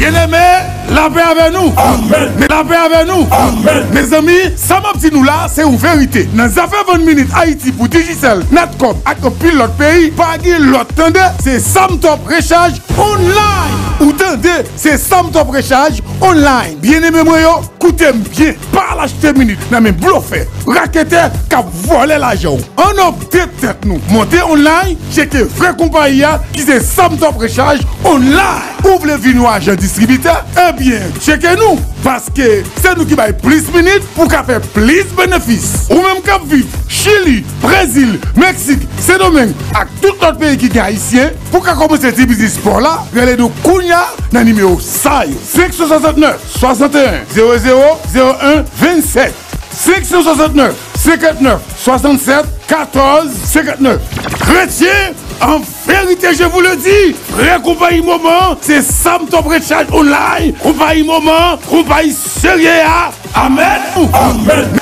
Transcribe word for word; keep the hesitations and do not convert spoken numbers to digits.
Byeneme, lapè avè nou. Amèn. Lapè avè nou. Amèn. Mezanmi, sa m ap di nou la, se yon verite. Nan zafè vann minit Ayiti pou Digicel, Natcom ak anpil lòt peyi, pa gen lòt tande, se Samtop Rechaj Online. Ou tande, se Samtop Rechaj Online. Byeneme mwen yo, koute m byen. Pa al achte minit nan men blofè, raketè k ap vòlè lajan w. Ann opte tèt nou. Monte online, tcheke vrè konpayi a ki se Samtop Rechaj Online. Ou vle vin yon ajan distribitè? Ebyen, tcheke nou, paske se nou ki bay plis minit pou w ka fè plis benefis. Ou menm k ap viv Chili, Brezil, Meksik, Sendomeng ak tout lòt peyi ki gen Ayisyen, pou w ka kòmanse ti biznis pa w la, rele nou kounya nan nimewo sa yo: senk san swasannnèf, swasanteyen, zewo zewo, zewo en, vennsèt. Senk san swasannnèf, senkantnèf, swasannsèt, katòz, senkantnèf. Kretyen, an verite, je vous le dis, vrè konpayi moman, se Samtop Rechaj Online, konpayi moman, konpayi serye a. Amèn. Amèn.